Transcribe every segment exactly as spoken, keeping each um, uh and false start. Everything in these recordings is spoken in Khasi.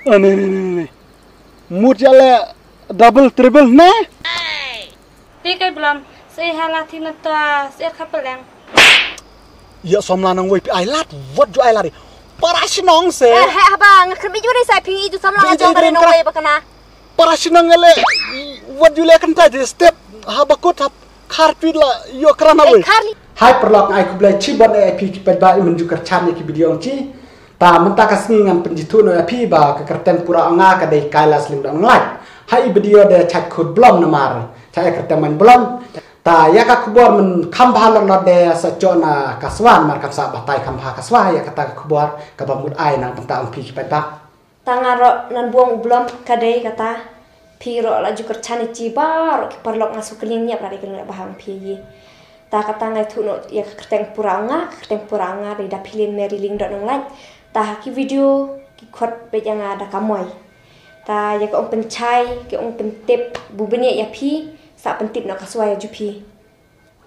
Ani ni ni ni. Mut ïa leh double triple ne? Te kai Blom, sa ïa la thik na ta sa ïa ka peleng. Ïa samla nang wei phi ai lad, wat ju ai lad. Para shnong se. Eh, heh, haba nga kyrmi ju dei sa phi ju samla nga jong ka nang wei ba kana. Para shnong nga leh, wat ju leh kynta je step, haba kut hap khar phi la ïoh kra na wei. Hai paralok, ai khublei chibon ïa phi ki paidbah i mynjur kyrchan ïa ki video ong chi. Ta mynta ka sngi ngan pynjithuh noh ïa phi ba ka kyrteng pura ong nga ka dei Kailas Lyngdoh Nonglait. Ha i video de chait khut Blom namar chait ïa kyrteng man Blom. Ta ïa ka khubor men kham bha lon lon de sa chok na ka swa namar kam sa batai kham bha ka swa ïa kata ka khubor kaba mut ai nang pynta ong phi ki paidbah. Ta nga ruh nan buang u Blom ka dei kata. Phi ruh la ju kyrchan ïa chi baroh ki paralok nga shu kylliang ïa pra dei kylliang ba hang phi ïa. Ta kata nga ïathuh noh ïa ka kyrteng pura ong nga, ka kyrteng pura ong nga dei da Philin Mary Lyngdoh Nonglait. Ta ha ki video ki khot beit ïa nga da Kamoi. Ta ïa ka ong pynchai, ka ong pyntip, bu bniah ïa phi, sa pyntip noh ka swa ïa ju phi.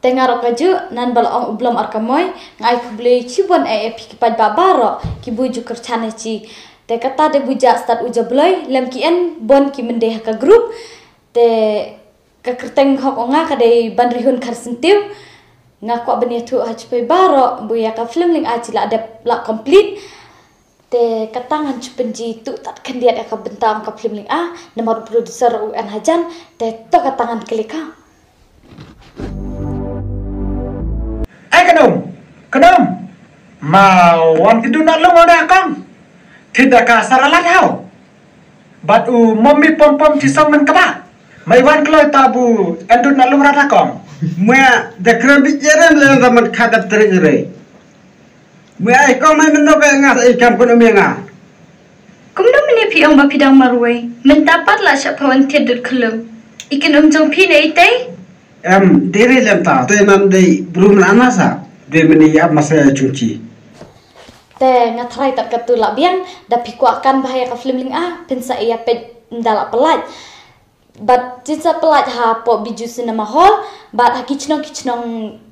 Te nga ruh kajuh, nan ba la ong u Blom ar Kamoi, nga ai khublei chibon ïa phi ki paidbah baroh, ki bu ju kyrchan ïa chi. Te kata de bu jah stad u jabloi, lem ki en, bon ki myndai ha ka group. Te ka kyrteng hok ong nga ka dei Banrihun Kharsyntiew. Nga kwah ban ïathuh ha chipai baroh, bu ïa ka film Lynga chi la dep la complete. Te kata ngan shu pynjithuh tad khyndiat ïa ka bynta ong ka film Lynga, namar u producer u en hajan, te to kata ngan klik ha. Ai khnum, khnum. Ma wan ki duna lung ong da kong. Thida ka saralat hau. Bad u mommy pom pom chi song men kaba. Mai wan kloi ta bu en duna lung rata kong. Mwa da kram bi jeren le da man khada tre jere. Mwa ai kong mai men no ka nga ai kam kun umi nga. Kumno mene phi ong ba phi dang marwei. Mynta pat la sha phawan thied dut khulum. Ikin um jong phi ne itei. Em, dei re lem ta, te nan dei brum na na sa, dei mene ïa masa ïa chungchi. Te nga tharai tad katu la biang, da phi kwah kan bha ïa ka film Lynga, phin sa ïa peit nda la pyllait. Bad chin sa pyllait ha pok Bijou Cinema Hall, bad ha ki chnong ki chnong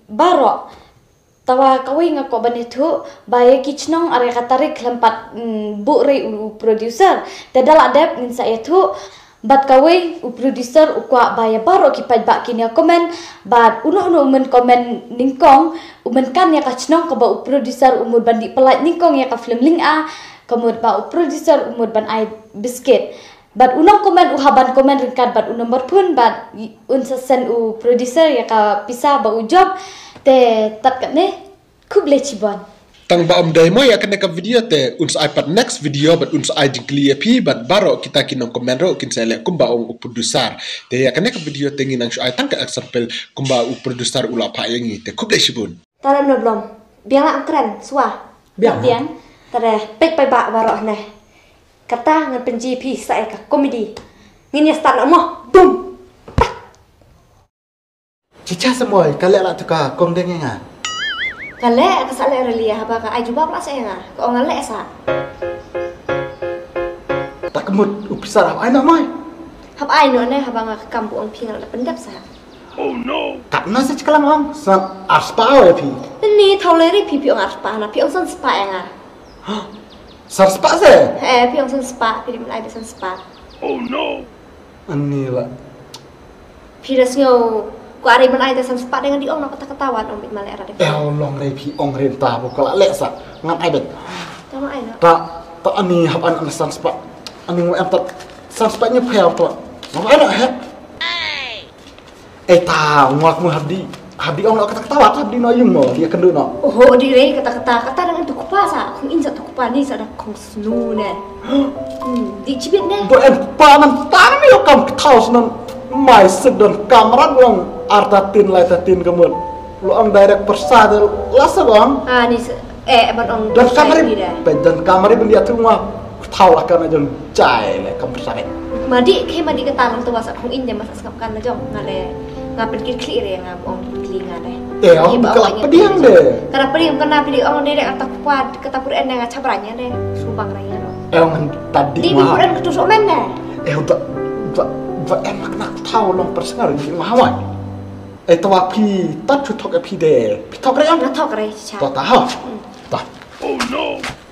baroh. Tawa kawei nga kwah ban ïathuh, ba ïa ki chnong ar ïa ka tarik khlem pat, mm, buh rei u producer. Te da la dep ngin sa ïathuh, bad kawei u producer u kwah ba ïa baroh ki paidbah kin ïa comment, bad uno uno u men comment nyngkong, u men kan ïa ka chnong kaba u producer u mut ban dih pyllait nyngkong ïa ka film Lynga, ka mut ba u producer u mut ban ai biscuit. Bad u nongcomment u hap ban comment ryngkat bad u number phone bad un sa send u producer ïa ka pisa ba u jop. Te tad katne, khublei chibon. Tang ba ym dei mo ïa kane ka video te un sa ai pat next video bad un sa ai jingkylli ïa phi bad baroh kita ki nongcomment ruh kin sa leh kumba ong u producer. Te ïa kane ka video te ngi nang shu ai tang ka example kumba u producer u la phah ïa ngi te khublei chibon. Tara no Blom. Biang la kren swa. Biang. Biang. Tara pek pai ba baroh ne. Kata ngan pynji phi sa ïa ka comedy. Ngin ïa start na mo. Boom. Chicha sa moi, ka leh la tu ka kong deng ïa nga. Ka leh, ka sa leh rali haba ka ai jubab la sa ïa nga. Ka ong nga leh sa. Tak mut u pisar hab ai no moi. Hab ai no ne haba nga ka kam bu ong phi nga la pyndep sa. Kat na sa chiklang ong, sa ar spah ïa phi. Ni thaw le ri phi phi ong ar spah na phi ong san spah ïa nga. San spah se? Eh, phi ong san spah, phi rim ai san spah. Ani la. Phi da sngew ko ari ban ai da san spah dei ngan di ong na kata kata wan ong bit ma leh ra de. Eh, ong long re phi ong re ta bu ka la leh sa. Ngan ai bet. Ta ma ai na. Ta, ta ani hap an san spah. Ani ngu em ta san spah ni phe to. Ngan ai na he. Eh ta ngwak mu hap di. Hap di ong na kata kata wat hap di no yung mo di kan du no. Oh di re kata kata kata dang tu kupa sa. Kong in sa tu kupa ni sa da kong snu ne. Hmm, di chibit ne. Bo em pa nan tan mi kam kthau snan mai sik don kamera long arta tin lai ta tin kamut. Lo ang direct persa de la sa bang. Ah ni se eh ban ong. Don kamera. Pe don kamera ben dia tu ma kthau la kan jon jai le kam persa de. Madi ke madi kata lang tu wasa kong in de masa sngap kan la jong nga de. Nga pen kit kli re nga ong kli nga de. Eh ong ka la pediang de. Ka la pediang kana pediang ong de arta kupa kata pur en nga chabranya de. Subang raya. Eo ngan tadi. Di ma. Di pur en ketu sok men ne. Eo da da da en mak nak tau long personal ni ma hawai. Eh tawa phi tat chu thok eh phi de. Phi thok re ang. Na thok re cha. Ta ta ha. Ta. Oh no.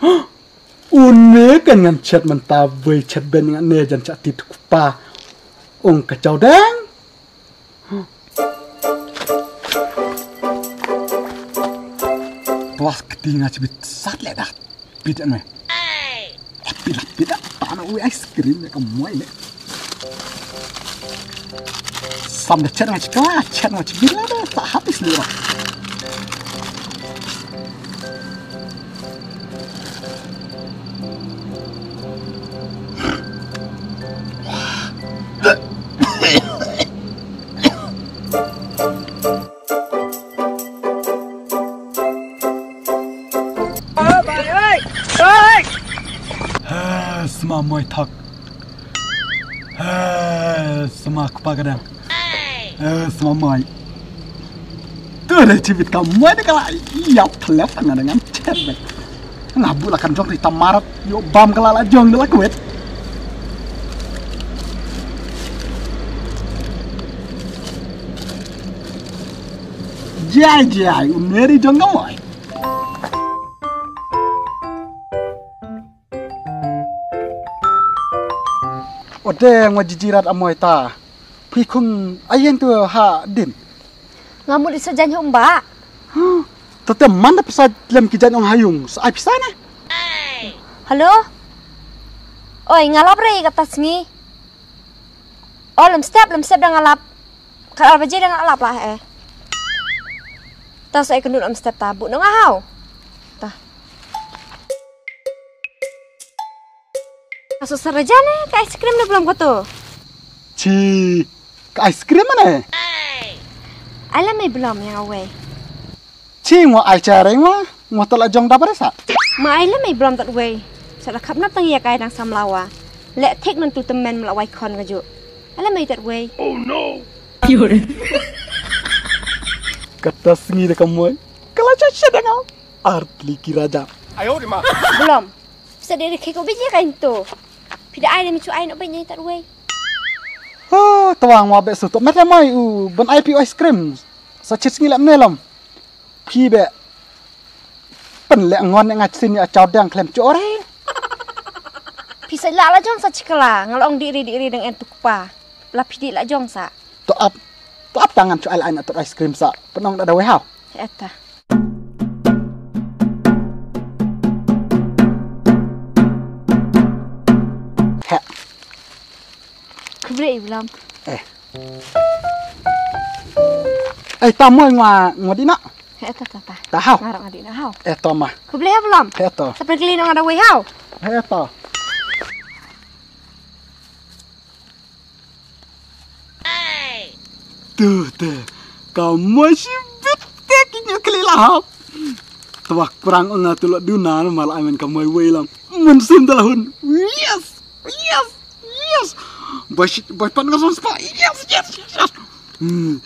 Une kan ngan chet mynta, wei chet ben ngan ne jan chat tit kpa. Ong ka chawdang. Twas kti nga chibit sat le dah. Pit ane. Pit pit ta na u ice cream ne ka moi ne. Sam de chet nga chika, chet nga chibit la da ta hapis le. Ha, sma moi thak. Ha, sma kpa kadang. Ha, sma moi. Tu da chibit ka moi da kala ïap thlep nga da ngan chet bek. Nga bula kan jong ri tamarat yo bam kala la jong da la kwet. Jai jai, u Mary jong ka moi. Ote ngwa jijirat amoi ta. Phi khum ayen tu ha din. Nga mut i sa jan hum ba. Tete man da pisa lem ki jan ong hayung. Sa ai pisa na. Hello? Oi, nga lap re kata sngi. Oh, lem step, lem step da nga lap. Ka ar baje da nga lap lah eh. Ta sa ai kenu lem step ta bu na nga hau. Ta. Aso saraja ne ka ice cream ne belum koto. Chi, ka ice cream ne? Ai la mai belum yang away. Chi ngo ai cha re ngo, ngo tala jong da baresa. Ma ai la mai belum tat wei. Sa da khap nap tang ya kai dang samlawa. Le thik nan tu temen mla wai khon ka ju. Ai la mai tat wei. Oh no. Kata sngi de ka moi. Kala cha cha da ngau. Artli ki raja. Ayo de ma. Belum. Sa de ke ko biji kain tu. Pida ai de mi chu ai no biji tat wei. Oh, tawang wa be su to. Mete mai u ban ai pi ice cream. Sa chit sngi lam ne lam. Phi be. Pen le ngon ne nga chin ya chaw dang klem chore. Phi sa la la jong sa chikala. Ngalong di ri di ri dang en tukpa. La phi di la jong sa. To ap. To ap tangan chu ai la ai na to ice cream sa. Penong da da wei hau. Eta. He. Khublei i Blom. Eh. Eh, ta moi ngwa, ngwa di na. He ta ta ta. Ta hau. Ngarang adi na hau. Eh, to ma. Khublei ha Blom. He to. Sa prekli nong ada wei hau. He to. Tu te. Ka moi shi bit te ki nyu kli la hau. Twa kurang ong atu lo duna ma la amen ka moi wei lam. Mun sim da la hun. Yes. Yes. Yes. Bai shi, bai pan ka son spa. Yes, yes, yes, yes. Hmm.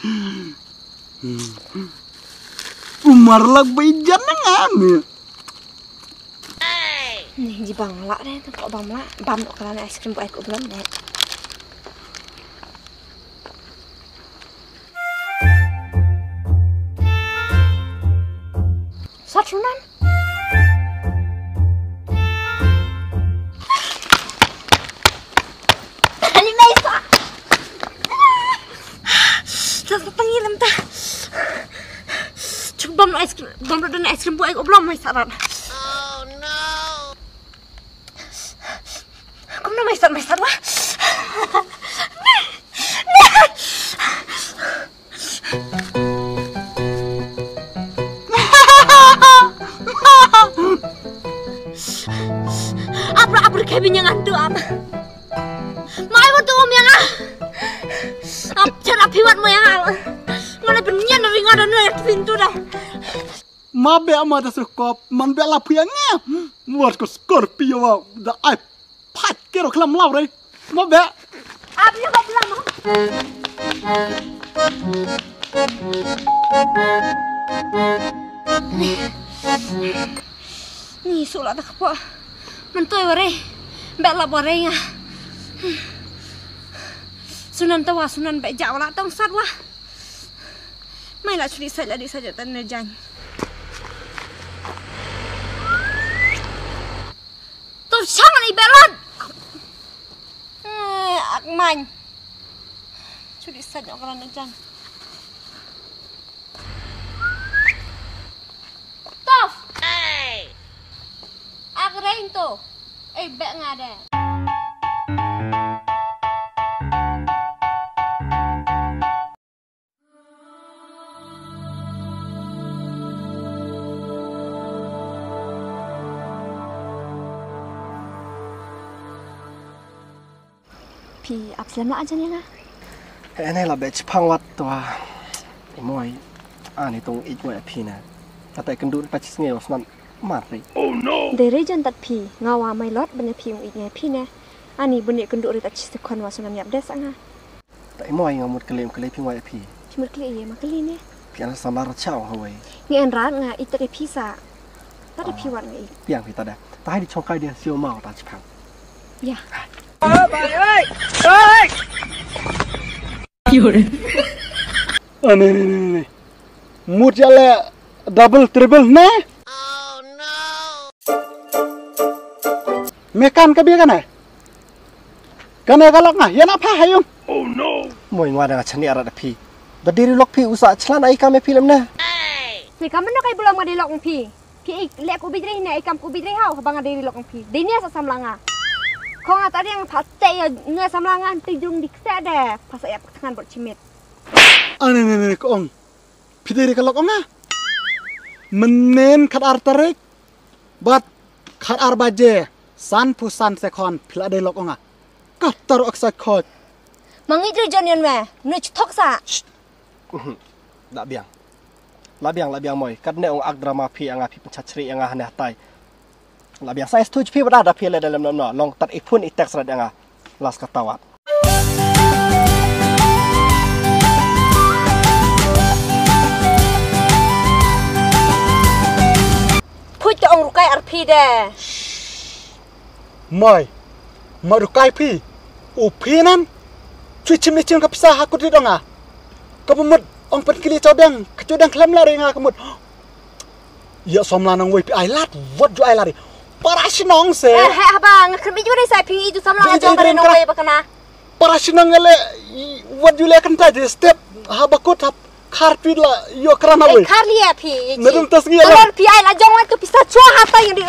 Hmm. Umar lak bai jan na nga ni. Ni ji bang la de, tang ko bang la, bam dok kala ice cream bu ai ko belum de. Sat sunan. Ani mai sa. Sa sa tangi lam ta. Chuk bam ice cream, bam ro dan ice cream bu ai ko belum mai sarat. Kum na mai sat mai sat wa. Apra apra kebin yang antu apa? Mai waktu om yang ah. Ap cara piwat mo yang ah. Ngale penyan ringa dan pintu dah. Ma be ma da sukop man be la pia nge. Wat ko Scorpio wa da ai. Pat kero klam lau re. Ma be. Ap ni ko klam. Ni sula da kpo. Mentoi ware. Be la ware nga. Sunan tawa sunan be ja wala tong sat wa. Mai la chuli sa la di sa ja tan ne jan. Shang ni belot. Eh, ak man. Chudi sat nyok ran jan. Tof. Ak rein to. Eh, bek ngade. Phi ap slem la ajan ïa nga. He ne la be chipang wat to ha. Moi. Ani tong ik wa phi na. Kata kyndu ta chis nge osnan mar ri. Dei region tat phi nga wa mai lot bane phi ung ik nge phi ne. Ani bane kyndu ri ta chis kon wa sunam yap des anga. Ta imo ai nga mut kele kele phi wai phi. Phi mut kele ye ma kele ne. Phi ana samar chao hawai. Ngi an rat nga itak e phi sa. Ta da phi wat nga i. Piang phi ta da. Ta hai di chongkai dia sio mau ta chipang. Ya. Ane ne ne ne. Mut ya le double triple ne. Mekan ka bia kan ai. Kane ka lok nga, ïa na pha ha yung. Moi ngwa da nga chani arat phi. Da diri lok phi usa chlan ai kam phi lem na. Ni kam no kai bulong ma diri lok phi. Phi ik lek u bidri ne ai kam ku bidri hau haba nga diri lok phi. Dini sa samla nga. Ko nga tadi nga pha te ya nga samla nga ti jung dik se de. Pha sa ya tngan bot chimit. Ane ne ne ko ong. Phi diri ka lok ong nga. Menen khat ar tarik. Bat khat ar baje san phu san sekhon phi la dei lok ong nga. Katar ok sa khot. Mangi dri jon yon me nu chthok sa. La biang. La biang la biang moi. Kat ne ong ak drama phi anga phi penchat chri anga hane hatai. La biang sai stu phi bada da phi le dalem no no long tat i phun i text rat anga. Las katawat. Phuit te ong rukai ar phi de. Moi. Ma rukai phi. U phi nan. Chui chim ni chim ka pisa ha kut ri dong a. Ka pamut ong pen kili chaw deng. Ka chaw deng klem la ri nga ka mut. Ïa somla nang wei phi ai lad. Wat ju ai lad ri. Para shnong se. Eh, he haba nga khrip ju ri sa phi ju samla nga jong ka ri nang wei ba kana. Para shnong le wat ju le kan ta je step haba kut hab khar phi la ïo kran ha wei. Khar lia phi. Nadum tas ngi la. Phi ai la jong wan tu pisa chua ha ta yang di.